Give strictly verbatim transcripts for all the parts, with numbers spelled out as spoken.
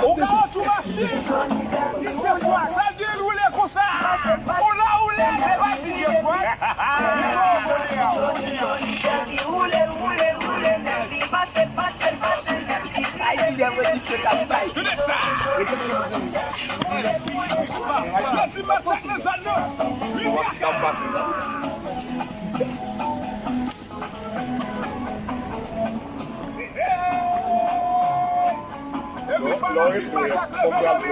Ou ka antre yon machin, keswa, sa l gen woule konsa. Ou la woule, se pa ti keswa. Ayiti, lè mwen di se ka bay. Tande sa. Yo di masak nan zòn nan. Li di aka. Lò, lò respè, fòk w ap fò.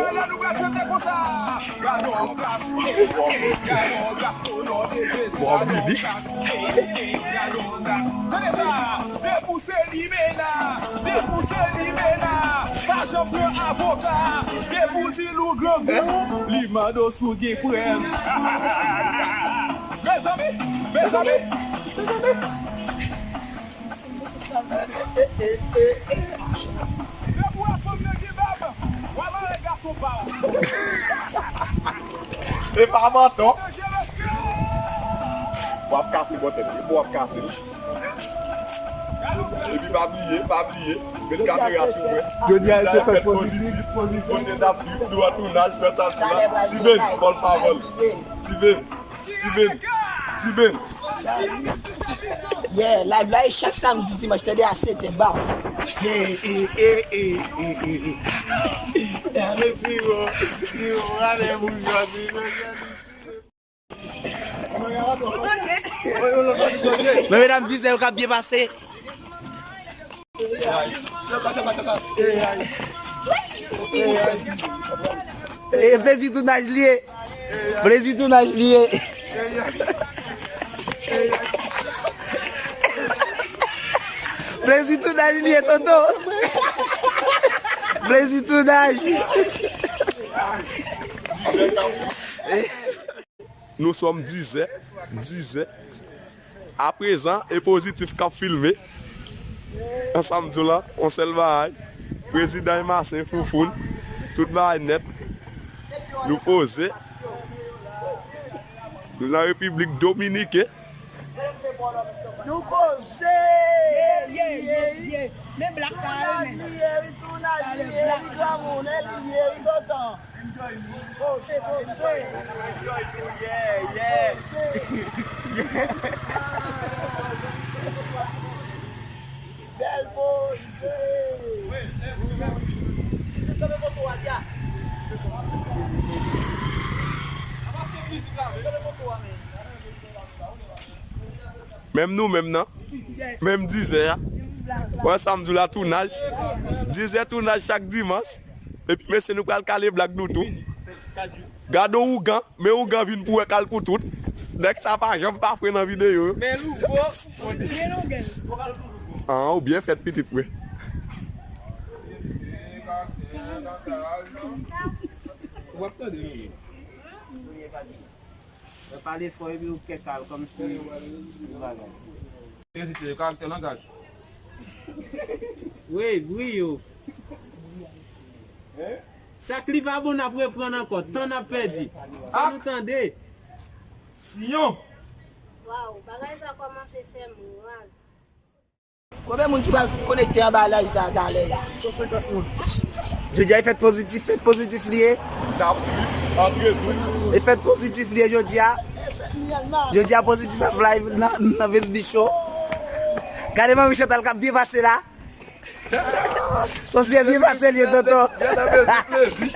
Bon, Bibi. Tande sa, depi w se limena, depi w se limena, pa janm pran avoka, depi w di l ou grangou, li mande w si w gen prèv. Mezanmi, mezanmi, mezanmi. Depi w wè fanm nan gen bab, w a mare gason pa w. E pa manton. W ap kase bòtèl, w ap kase. Epi pa bliye, pa bliye, met kamera sou mwen. Jodi a, se fèt pozitif, pozitif. Kote n ap viv, nou an tounaj, fè sa, sa. Steven, bòl pa bòl. Steven. Steven, Steven. Yeah, live la e chak samdi, dimanch, tande a sèt è, bam. Hey, hey, hey, hey, hey, hey, hey. Men medam, dizè yo k ap byen pase. E plezi tounaj li ye. Plezi tounaj li ye. Plezi tounaj li ye, tonton. Plezi tounaj. Nous sommes dizè, dizè. Aprezan, e Pozitif k ap filme. Ansanm di w la, yon sèl bagay. Prezidan Emasen, Foufoun, tout bagay nèt. Nou poze. Nou nan Repiblik Dominiken. Nou poze. Ye, ye, ye, ye. Men blak la, men. Tounaj li ye, wi, tounaj li ye, wi, granmoun, e li ye, wi, tonton. Poze, poze. Enjoy tou, yeah, yeah. Bèl poze. Menm nou menm nan. Menm dizè a. Wè sa m di w la, tounaj. Dizè tounaj chak dimanch. Epi mesye, nou pral kale blak nou tou. Gade yon ougan, men ougan vin pou wè kal pou tout. Nèg sa pa janm pa fre nan videyo yo. Men lougo. Men lougo. Ah, ou byen fèt pitit mwen. W ap tande nou menm. Mwen pale fò epi ou kèk al kòmsi yon bagay. Ezite, karaktè langaj. Wi, bri yo. Chak li pa bon, n ap reprann ankò. Tan n ap pèdi. Fò nou tande. Siyon. Waw, bagay sa kòmanse fè m raz. Konbyen moun ki pral konekte anba live sa a talè la? San senkant moun. Jodi a, e fèt pozitif, fèt pozitif li ye. N ap antre tou. E fèt pozitif li ye jodi a. Jodi a, Pozitif ap live nan, nan Vince B Show. Gade Manmi Chantal k ap byen pase la. Sòsyè byen pase li ye, tonton. Gade bèl plezi.